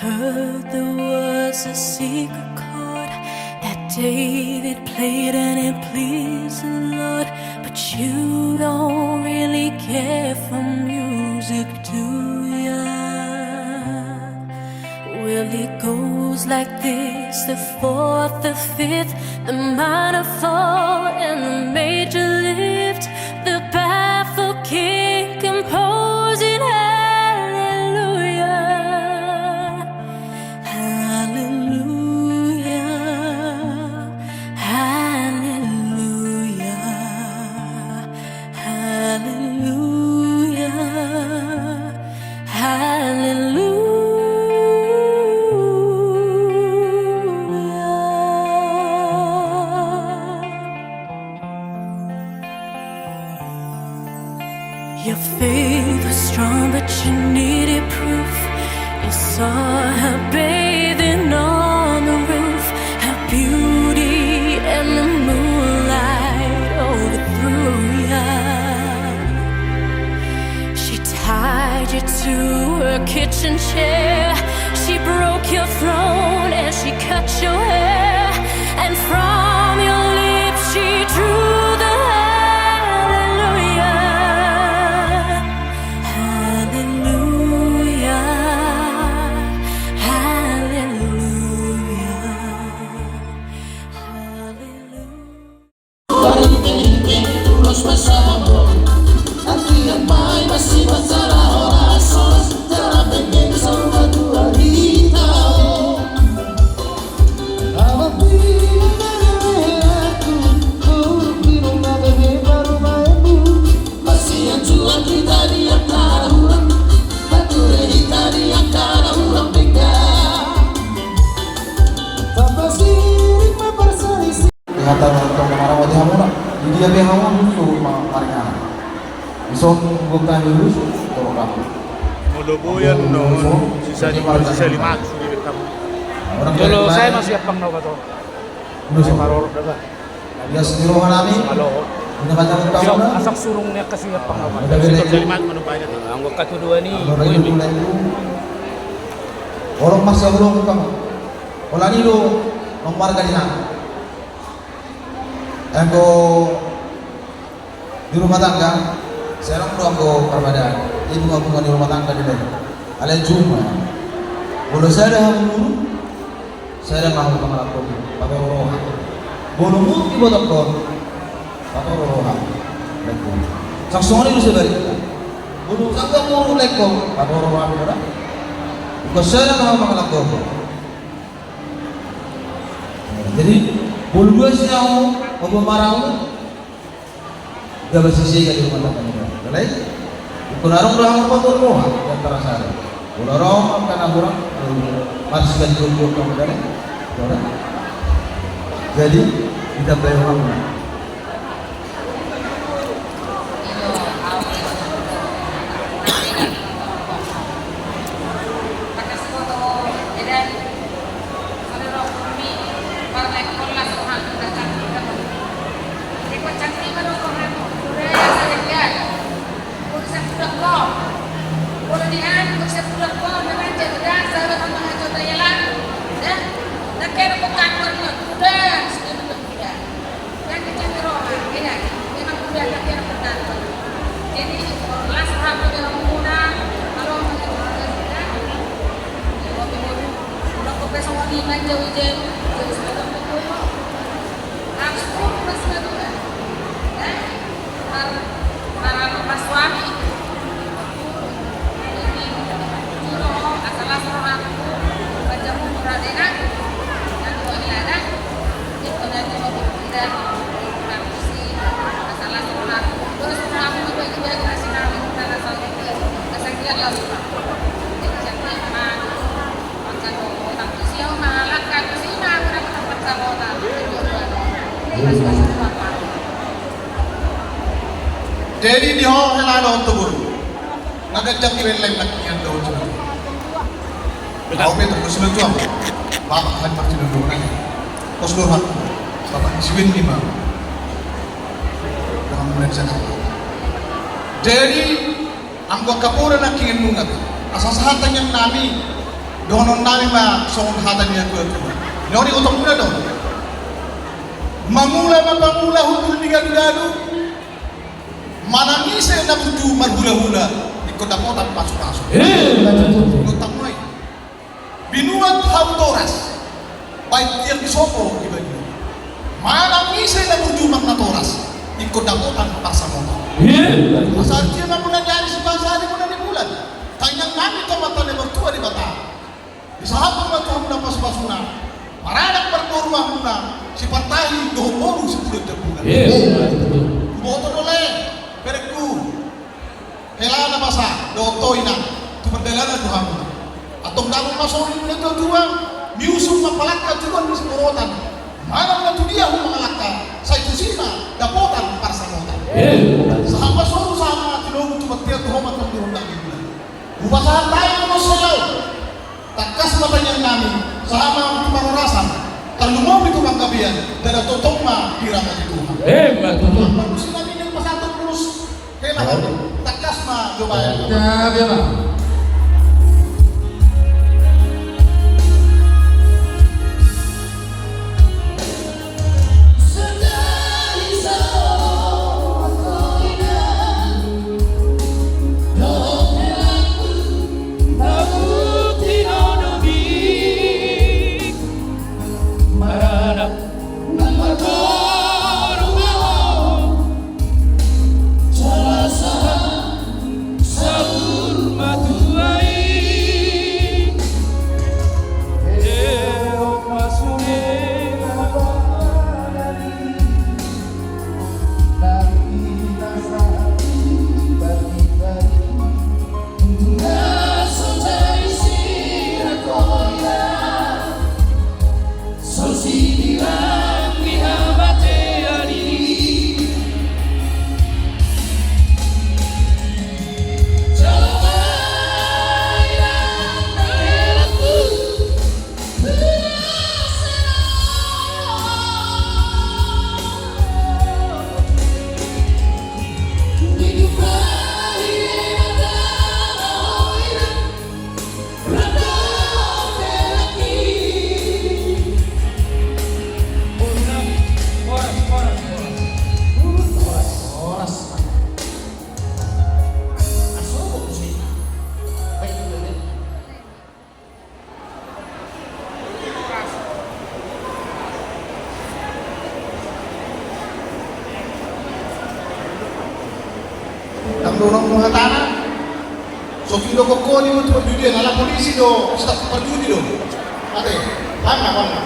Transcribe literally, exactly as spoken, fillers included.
Heard there was a secret chord that David played and it pleased the Lord, but you don't really care for music, do ya? Well, it goes like this: the fourth, the fifth, the minor fall, and the major lift. The baffled king composing hallelujah, hallelujah, hallelujah, hallelujah. Hallelujah. Your faith was strong, but you needed proof. You saw her bathing on the roof, her beauty and the moonlight overthrew you. She tied you to her kitchen chair. She broke your throne and she cut your hair. And from your lips she drew the hallelujah. Hallelujah. Hallelujah. Hallelujah. Di hata na tong na maramoti hamuna, di dia pe hamu suhut ma maringanan. Dison gok hami ulos, tolong kamu. Molo boyan no, sisa di marga sisa lima ratus ribu kamu. Jolo saya masih apang no kato. Ulos. Marorot da ba. Bias di roha nami. Halo. Ina kata kamu na. Asak surung ni kasih apang no kato. Sisa lima ratus ribu. Anggo katuduan i. Orang masih belum kamu. Holan i do, marga di hami. Anggo di rumah tangga, sai adong do anggo parbadaan. Jadi bunga-bunga ni rumah tangga di lain. Alai cuma, molo sada hamu, sada ma hamu pangalangkomi, patorus roha. Molo muruk ibotohon, patorus roha. Lain. Sasongoni do sebalikna. Molo sangkap muruk lain, patorus roha. Bukan sada ma hamu pangalangkomi. Jadi, molo dua sian hamu, molo marau, gabe sisega di rumah tangga ni. Alai, ingkon adong do hamu patorus roha, di antara sada. Molo adong angka na hurang, marsiganti-ganti hamu, alai. Jadi, ditambai hamu. Jadi di ho hela dohot tu boru. Nga ganjang iba lain nangkiningan dohot tu boru. Au pe tu boru simanjua. Bapak han martinodohon. Kos dohot. Bapak ni siwin ni ma. Dengan mulai Jakarta. Jadi anggo angka poda nangkiningan nunga pe, asa sahat tangiang nami. Dohonon nami ma songon hata ni natuatua. Noni otong muna do. Mangula ma pangula hundul ni gadugadu. Manang ise na burju marhulahula, ingkon dapotan pasupasu. Eh, betul. Ingkon tamuai. Binuat hau toras, baen tiang di sopo di badia. Manang ise na burju marnatoras, ingkon dapotan parsamotan. Eh, betul. Asa artia ma muna ni ari, sipasa ari muna ni bulan. Tangiang nami tu Amanta na martua Debata. Disahaphon ma tu hamuna pasupasuna, maranak marboru ma hamuna, sipartahi dohot boru sibulan jambulan. Eh, betul. Huboto do, ale berengku, hela na basa dohot togu, inang, tu pardalanan tu hamuna. Antong dapot ma sori ni natuatua, miusung ma palangka tu joloan ni siborotan. Manang na tu dia ho mangalangka, sai tusi ma dapotan parsamotan. Eh. Sahat ma soru sahat ma tinogu, tu bontean tu homat, tu tondiron dang di bulan. Hupasahat hami ma songon i. Tangkas ma tangiang nami, sahat ma tu parhorasan, tarlumobi tu panggabean, ndada tongtong ma diramoti Tuhan. Eh, ma Tuhan. Parmusi nami, naeng pasahathon ulos, hela hami, tangkas ma jo baen. Ya, biar ma. Ndang dohonon muna hatana. So pido kokoni muna tu parjudian, ala polisi do staf parjudi do. Ate, pangan, pangan.